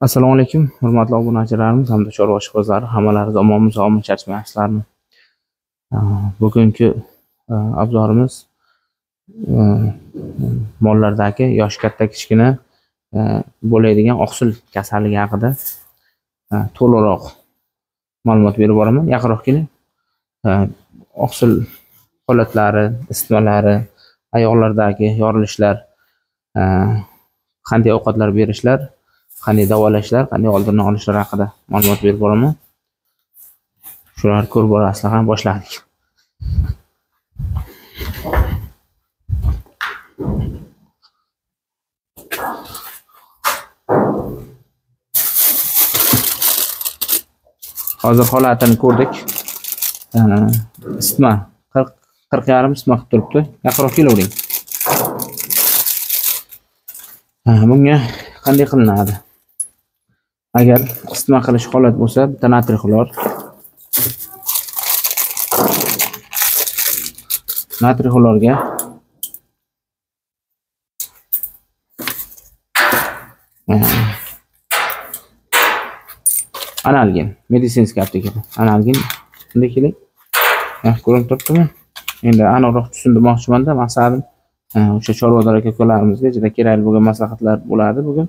Assalomu alaykum, hurmatli obunachilarimiz hamda chorva ishqibozlari, hammalaringiz omonmi, sog'mi, charchamayapsizlarmi? Bugungi abzorimiz mollardagi yoshi katta kichkina bo'ladigan oqsil kasalligi haqida to'liqroq ma'lumot berib boraman. Yaqinroq keling. Oqsil holatlari, isitmalari, oyoqlardagi yorilishlar, qanday ovqatlar berishlar, qanday davolashlar, qanday oldini olishlar haqida ma'lumot berib boraman. Shularni ko'rib borasizlar, ham boshladik. Hozir holatini ko'rdik. Isitma 40,5 isitma qilib turibdi. Yaqinroq kelavering. Bunga qanday qilinadi? Agar isitma qilish holat bo'lsa, bitta natriy xlor. Natriy xlorga analgin, meditsinskiy aptekada analgin bunday keling. Ko'rinib turibdimi? Endi aniqroq tushuntirmoqchimanda, maqsadim o'sha chorvador aka-ukalarimizga juda kerakli bo'lgan maslahatlar bo'ladi bugun.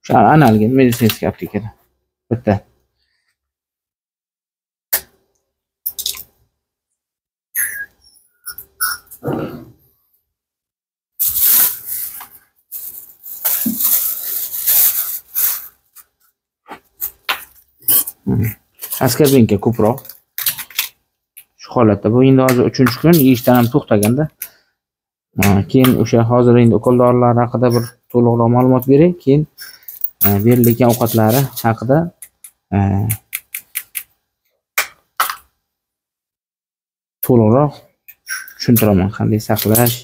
O'sha analgin meditsinskiy aptekada bitta. Askarbinka ko'proq shu holatda. Bu endi hozir 3-kun yeyishdan ham to'xtaganda. Keyin o'sha hozir endi ukol dorilar haqida bir to'liqroq ma'lumot beray, keyin berilgan ovqatlari haqida to'liqroq tushuntiraman, qanday saqlash,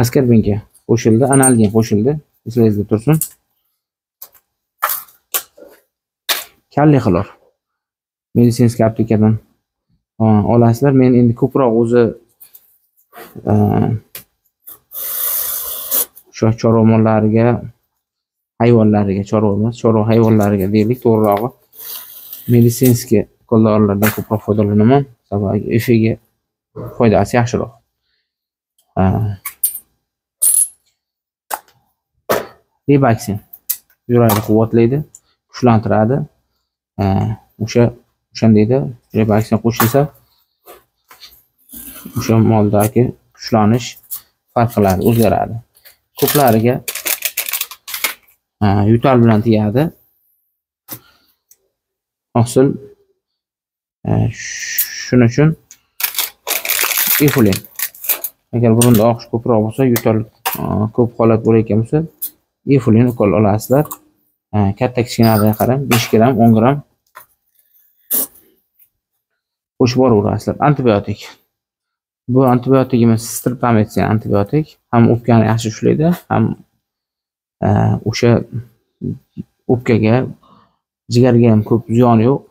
askarbinka qo'shildi, analgin qo'shildi, esingizda tursin. Kalli xlor meditsinskiy aptekadan olasizlar. Men endi ko'proq o'zi o'sha chorva mollariga, hayvonlariga, chorva emas, chorva hayvonlariga deylik, to'g'rirog'i meditsinskiy dorilardan ko'proq foydalanaman. Sababi efegi foydasi yaxshiroq. Ribaksin yurakni quvvatlaydi, kuchlantiradi. O'shandayda ribaksin qo'shilsa, o'sha moldagi kuchlanish farq qiladi, o'zgaradi. Ko'plariga yo'tal bilan tegadi. Hosil shuning uchun efulin. Agar burunda oqish ko'proq bo'lsa, yo'tal ko'p holat bo'layotgan bo'lsa, efulin ukol olasizlar. Katta kichkinalariga qarang, 5 gram, 10 gram qo'shib boraverasizlar. Antibiotik. Bu antibiotikimiz streptomitsin antibiotik. Ham o'pkani yaxshi ushlaydi, ham o'sha o'pkaga, jigarga ham ko'p ziyoni yo'q.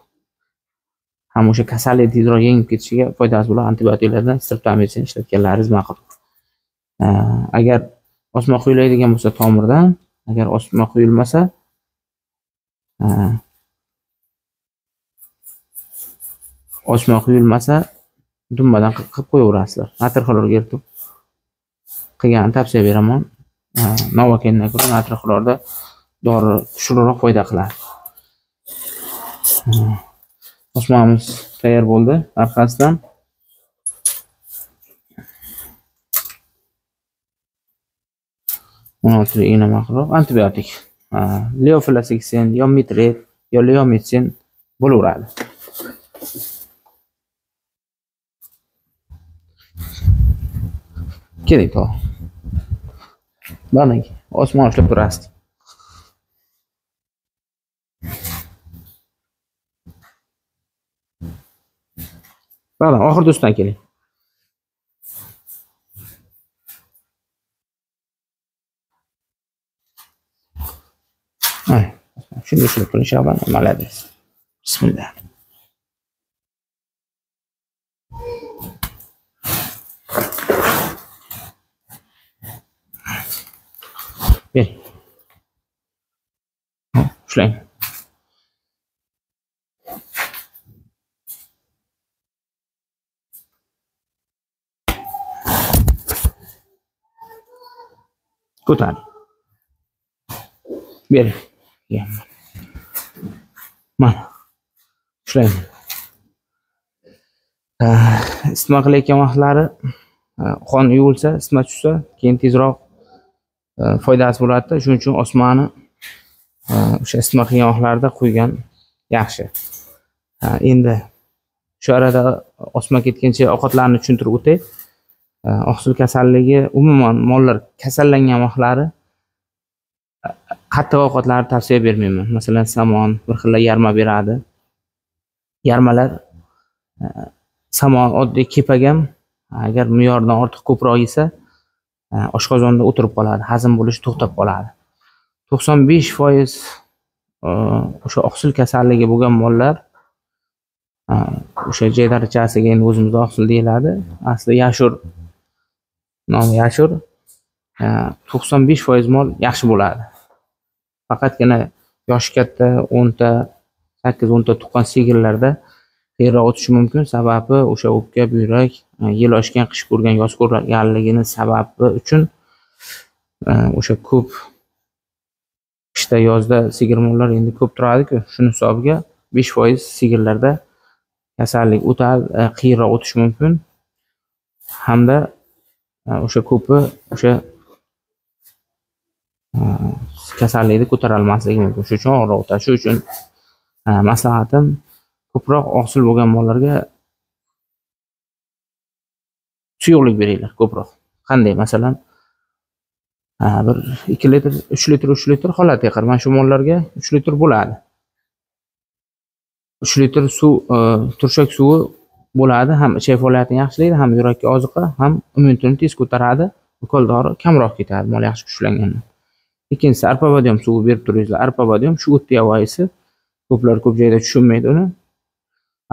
Ham o'sha kasallik tezroq yengib ketishiga foydasi bo'ladi. Antibiotiklardan streptomitsin ishlatganlaringiz ma'qul. Agar osma quyiladigan bo'lsa tomirdan, agar osma quyilmasa dumbadan qilib qo'yaverasizlar. Natriy xlorga eritib qilganini tavsiya beraman. Novokendan ko'ra natriy xlorda dori kuchliroq foyda qiladi. Osmamiz tayyor bo'ldi. Orqasidan antibiotik, leofloxacin, yo mitret, yo leomitsin bo'laveradi. Keling, to. Mana osmon ushlab turasiz. Mana oxirida ustidan keling. Shunday ushlab turing, Shabon, молодец. Bismillah. Bering. Ushlang. Ko'taring. Bering. Mana. Ushlang. Isitma qilayotgan vaqtlari qon yuvilsa, isitma tushsa, keyin tezroq foydasi bo'ladi. Shuning uchun osmani o'sha isitma qilgan vaqtlarda qo'ygan yaxshi. Endi shu arada osma ketguncha ovqatlarni tushuntirib o'tay. Oqsil kasalligi umuman mollar kasallangan vaqtlari qattiq ovqatlarni tavsiya bermayman. Masalan, samon, bir xil yarma beradi. Yarmalar samon oddiy kepak ham agar me'yordan ortiq ko'proq yesa, oshqozonda o'tirib qoladi, hazm bo'lishi to'xtab qoladi. 95% o'sha oqsil kasalligi bo'lgan mollar o'sha jaydarichasiga endi o'zimizda oqsil deyiladi. Asli yashur nomi yashur. 95% mol yaxshi bo'ladi. Faqatgina yoshi katta 10 ta, 8-10 ta tuqqan sigirlarda qiyinroq o'tishi mumkin. Sababi o'sha o'pka, buyrak yil oshgan, qish ko'rgan, yoz ko'rganligini sababi uchun o'sha ko'p qishda, yozda sigir mollar endi ko'p turadi-ku. Shuni hisobiga 5% sigirlarda kasallik o'tadi, qiyinroq o'tishi mumkin. Hamda o'sha ko'pi o'sha kasallikni ko'tara olmasligi mumkin. Shuning uchun og'irroq o'tadi. Shuning uchun maslahatim ko'proq oqsil bo'lgan mollarga suyuqlik beringlar ko'proq. Qanday? Masalan, bir 2 litr, 3 litr, 3 litr holatiga qarab mana shu mollarga 3 litr bo'ladi. 3 litr suv, turshak suvi bo'ladi, ham ichak faoliyatini yaxshilaydi, ham yurakka oziqa, ham immunitetni tez ko'taradi, ukol dori kamroq ketadi mol yaxshi kuchlanganda. Ikkinchisi arpa bodom suvi berib turingizlar. Arpa bodom shu o'tni yavoyisi, ko'plar ko'p joyda tushunmaydi uni.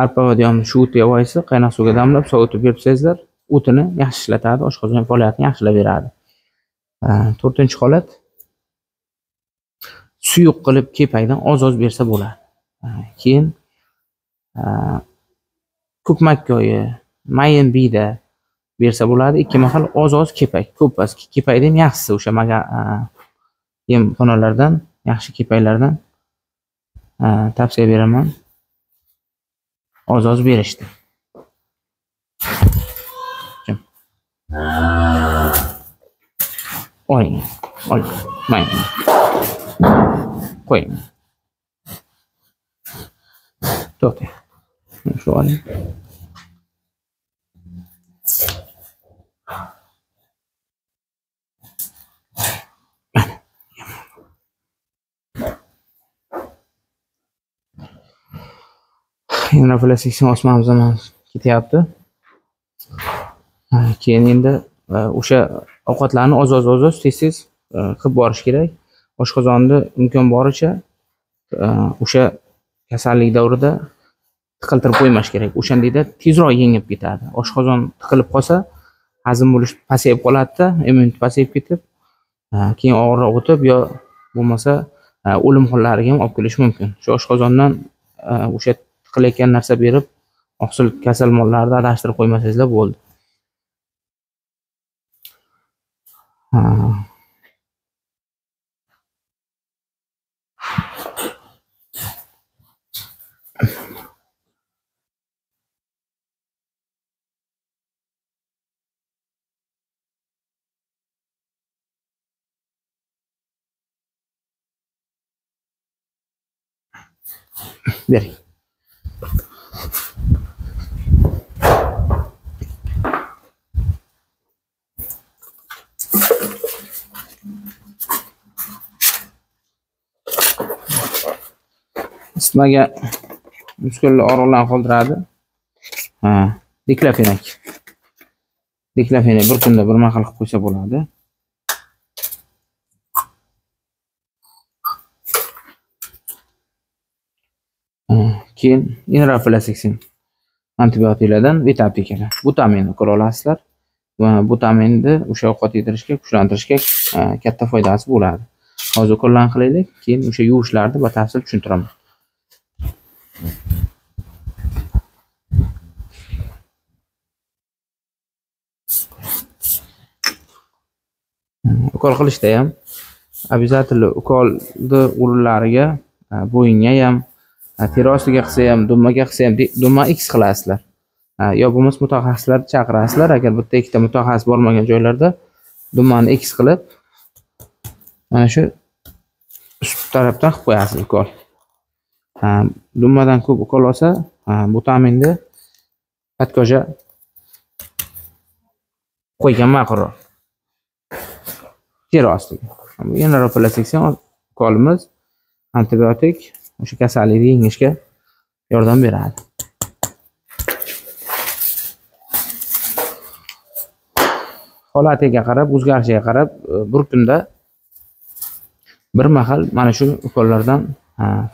Arpa bodom shu o'tni yavoyisi qaynoq suvga damlab sovutib berib o'tini yaxshi ishlatadi, oshqozon faoliyatini yaxshilab beradi. To'rtinchi holat suyuq qilib kepakdan oz-oz bersa bo'ladi. Keyin ko'k makkoyi, mayin biyda bersa bo'ladi. Ikki mahal oz-oz kepak, ko'p emas. Kepakdan yaxshisi o'sha yemxonalardan, yaxshi kepaklardan tavsiya beraman. Oz-oz berishdi. Oling, oling, mayli. Qo'ying. To'xtang. Shu oling. Endi osmonimiz ham ketyapti. Keyin endi o'sha ovqatlarni oz-oz tez-tez qilib borish kerak. Oshqozonni imkon boricha o'sha kasallik davrida tiqiltirib qo'ymash kerak. O'shandayda tezroq yengib ketadi. Oshqozon tiqilib qolsa, hazm bo'lish pasayib qoladi-da, immunitet pasayib ketib, keyin og'irroq o'tib yo bo'lmasa o'lim hollariga ham olib kelishi mumkin. Shu oshqozondan o'sha tiqilayotgan narsa berib, oqsil kasal mollarni adashtirib qo'ymasangizlar bo'ldi. Bering. Isitmaga muskulli og'riqlarni qoldiradi. Diklofenak. Diklofenak bir kunda bir mahal qilib qo'ysa bo'ladi. Keyin enrofloksasin antibiotiklardan Vitaptekadan Butamin ukol olasizlar. Butaminni o'sha ovqat yedirishga, kuchlantirishga katta foydasi bo'ladi. Hozir ukollarni qilaylik, keyin o'sha yuvishlarni batafsil tushuntiraman. Ukol qilishda ham обязательно ukolni o'rinlariga, bo'yinga ham, teri ostiga qilsa ham, dummaga qilsa ham, dumma X qilasizlar. Yo bo'lmasa mutaxassislarni chaqirasizlar. Agar bitta ikkita mutaxassis bormagan joylarda dummani X qilib mana shu ust tarafdan qilib qo'yasiz ukol. Dummadan ko'p ukol olsa, Butaminni patkoja qo'ygan ma'qulroq. Teri ostiga. Enrofloksasin ukolimiz antibiotik o'sha kasallikni yengishga yordam beradi. Holatiga qarab, o'zgarishiga qarab bir kunda bir mahal mana shu ukollardan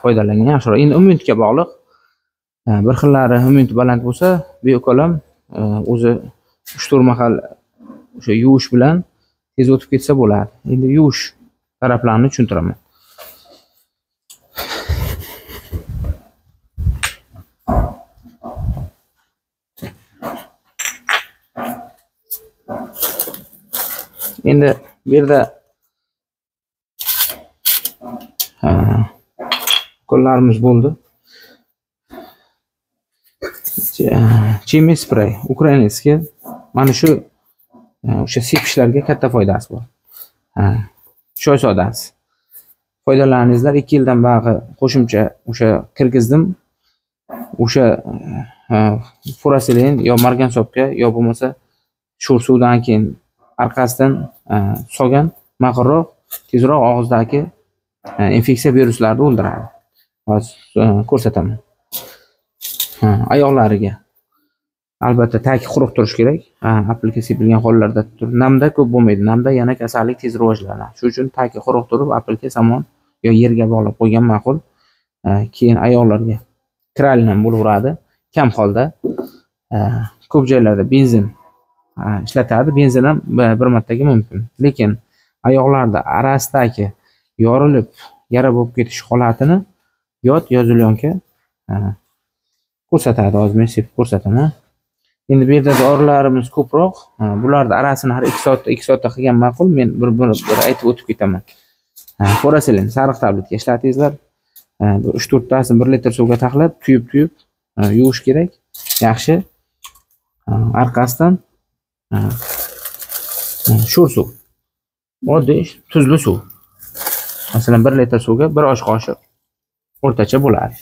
foydalangan yaxshiroq. Endi immunitetga bog'liq. Bir xillari immunitet baland bo'lsa, bu ukol ham o'zi 3-4 mahal o'sha yuvish bilan tez o'tib ketsa bo'ladi. Endi yuvish taraflarini tushuntiraman. Endi bu yerda ukollarimiz bo'ldi. Chemi spray ukrainskiy mana shu o'sha sepishlarga katta foydasi bor. Choy sodasi. Foydalaningizlar. 2 yildan bog'i qo'shimcha o'sha kirgizdim. O'sha furasilin yo margansopka yo bo'lmasa sho'r suvdan keyin orqasidan solgan ma'qulroq, tezroq og'izdagi infeksiya viruslarni o'ldiradi. Hozir ko'rsataman. Oyoqlariga albatta taki quruq turishi kerak. Aplika sepilgan hollarda namda ko'p bo'lmaydi. Namda yana kasallik tez rivojlanadi. Shuning uchun taki quruq turib, aplika somon yo yerga bog'lab qo'ygan ma'qul. Keyin oyoqlarga kralin ham bo'laveradi. Kam holda ko'p joylarda benzin ishlatadi. Benzin ham bir martaga mumkin. Lekin oyoqlarda arasidagi yorilib yara bo'lib ketish holatini yod yo zulyonka ko'rsatadi. Hozir men sepib ko'rsataman. Endi bu yerda dorilarimiz ko'proq. Bularni arasini har 2 soatda 2 soatda qilgan ma'qul. Men bir aytib o'tib ketaman. Furasilin sariq tabletka ishlatingizlar. Bir 3-4 tasini 1 litr suvga taxlab, tuyib-tuyib yuvish kerak. Yaxshi. Orqasidan sho'r suv. Oddiy tuzli suv. Masalan, 1 litr suvga 1 osh qoshiq o'rtacha bo'ladi.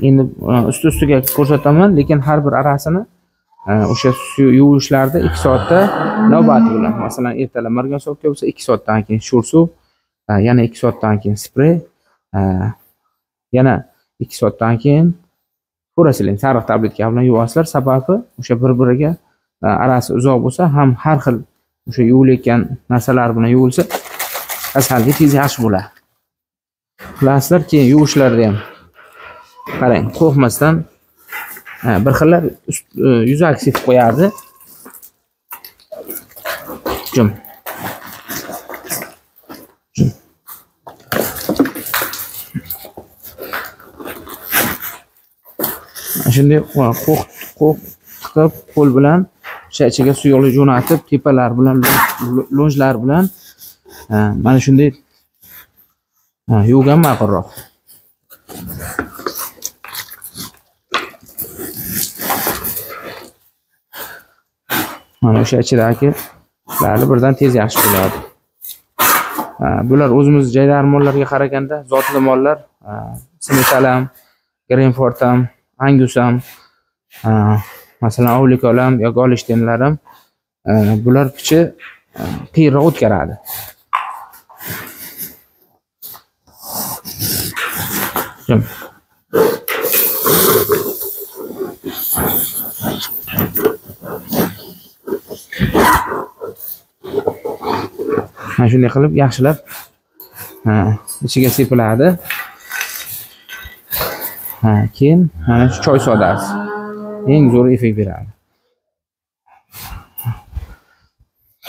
Endi usti-ustiga ko'rsataman, lekin har bir arasini o'sha yuvishlarda 2 soatda navbati bilan, masalan, ertalab margansovka bo'lsa 2 soatdan keyin sho'r suv, yana 2 soatdan keyin sprey, yana 2 soatdan keyin furasilin sariq tabletka bilan yuvasizlar. Sababi o'sha bir-biriga arasi uzoq bo'lsa ham har xil o'sha yuvilayotgan narsalar bilan yuvilsa kasallik tez yaxshi bo'ladi. Qilasizlar, keyin yuvishlarda ham qarang, qo'rqmasdan bir xillar yuzak sepib qo'yardi. Jim. Jim. Shunday qo'q tiqib qo'l bilan o'sha ichiga suyuqlik jo'natib, tepalar bilan, lonjlar bilan mana shunday yuvgan ma'qulroq. Mana o'sha ichidagi birdan tez yaxshi bo'ladi. Bular o'zimiz jaydari mollarga qaraganda zotli mollar, Simmental ham, Greenford ham, Angus ham, masalan, Avlikol ham yoki Holsteinlar ham, bular pichi qiyinroq o'tkaradi. Jim. Mana shunday qilib yaxshilab ichiga sepiladi. Keyin mana shu choy sodasi eng zo'r effekt beradi.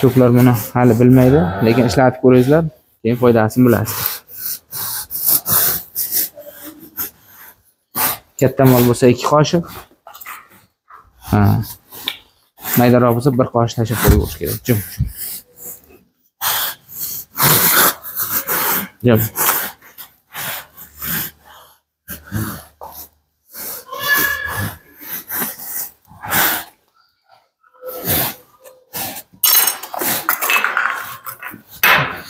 Ko'plar buni hali bilmaydi, lekin ishlatib ko'ringizlar, keyin foydasini bilasiz. Katta mol bo'lsa 2 qoshiq, maydaroq bo'lsa 1 qoshiq tashlab qo'yish kerak. Jim. Jim.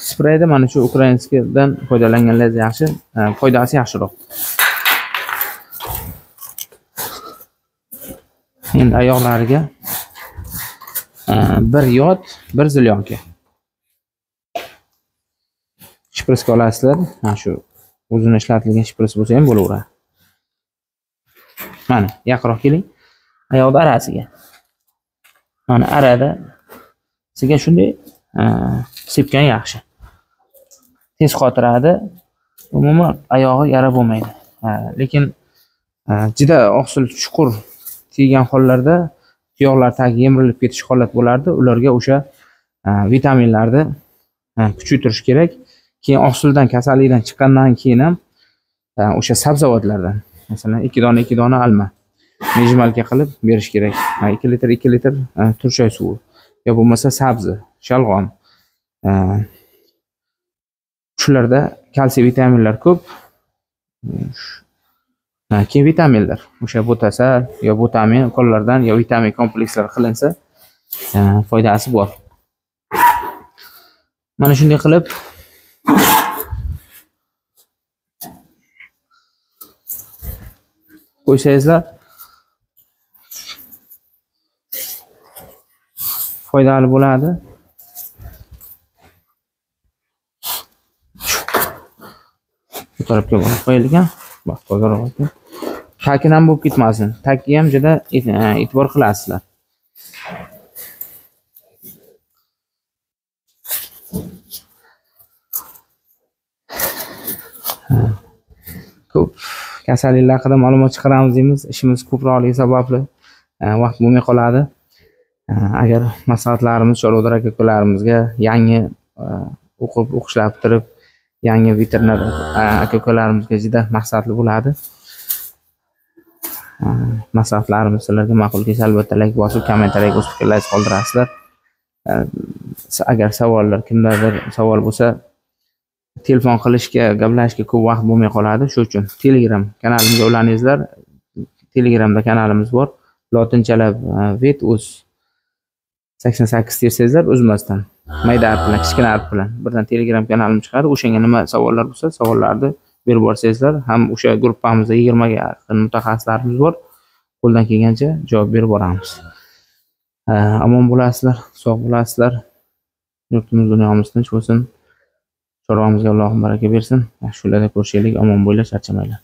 Sprayda mana shu ukrainskidan foydalanganlar yaxshi, foydasi yaxshiroq. Endi oyoqlariga 1 yod, 1 zilyonka. Shprisga olasizlar. Mana shu o'zini ishlatilgan shpris bo'lsa ham bo'laveradi. Mana yaqinroq keling. Oyoqning arasiga. Mana arada sizga shunday sepgan yaxshi. Tez qotiradi. Umuman oyog'i yara bo'lmaydi. Lekin juda oqsil chuqur teggan hollarda tuyoqlar tagi yemirilib ketish holat bo'lardi. Ularga o'sha vitaminlarni kuchaytirish kerak. Keyin oqsildan, kasallikdan chiqqandan keyin ham o'sha sabzavotlardan, masalan, 2 dona 2 dona alma mejmalka qilib berish kerak. 2 litr 2 litr turchoy suvi yo bo'lmasa sabzi, shalg'om. Shularda kalsiy vitaminlar ko'p. Keyin vitaminlar, o'sha bo'tasal yo botamin ukollardan yo vitamin komplekslar qilinsa foydasi bor. Mana shunday qilib qo'ysangizlar foydali bo'ladi. Bu tarafga borib qo'yilgan, bak tozaroq ekan. Takin ham bo'lib ketmasin. Takiga ham juda e'tibor qilasizlar. Ko'p kasalliklar haqida ma'lumot chiqaramiz deymiz. Ishimiz ko'proqligi sababli vaqt bo'lmay qoladi. Agar maslahatlarimiz chorvador aka-ukalarimizga yangi o'qib, o'qishlar bitirib, yangi veterinar aka-ukalarimizga juda maqsadli bo'ladi. Maslahatlarimiz sizlarga ma'qul kelsa albatta like bosib, kommentariyaga o'z fikrlaringizni qoldirasizlar. Agar savollar, kimdadir savol bo'lsa, telefon qilishga, gaplashishga ko'p vaqt bo'lmay qoladi. Shu uchun Telegram kanalimga ulaningizlar. Telegramda kanalimiz bor. Lotinchalab vet.uz 88 tersangizlar uzmasdan, mayda harf bilan, kichkina harf bilan birdan Telegram kanalim chiqadi. O'shanga nima savollar bo'lsa, savollarni berib borsangizlar, ham o'sha guruhimizda 20 ga yaqin mutaxassislarimiz bor. Qo'ldan kelgancha javob berib boramiz. Omon bo'lasizlar, sog' bo'lasizlar. Yurtimiz, dunyomiz tinch bo'lsin. Chorvamizga Allohim baraka bersin. Yaxshi kunlarda ko'rishaylik. Omon bo'linglar, charchamanglar.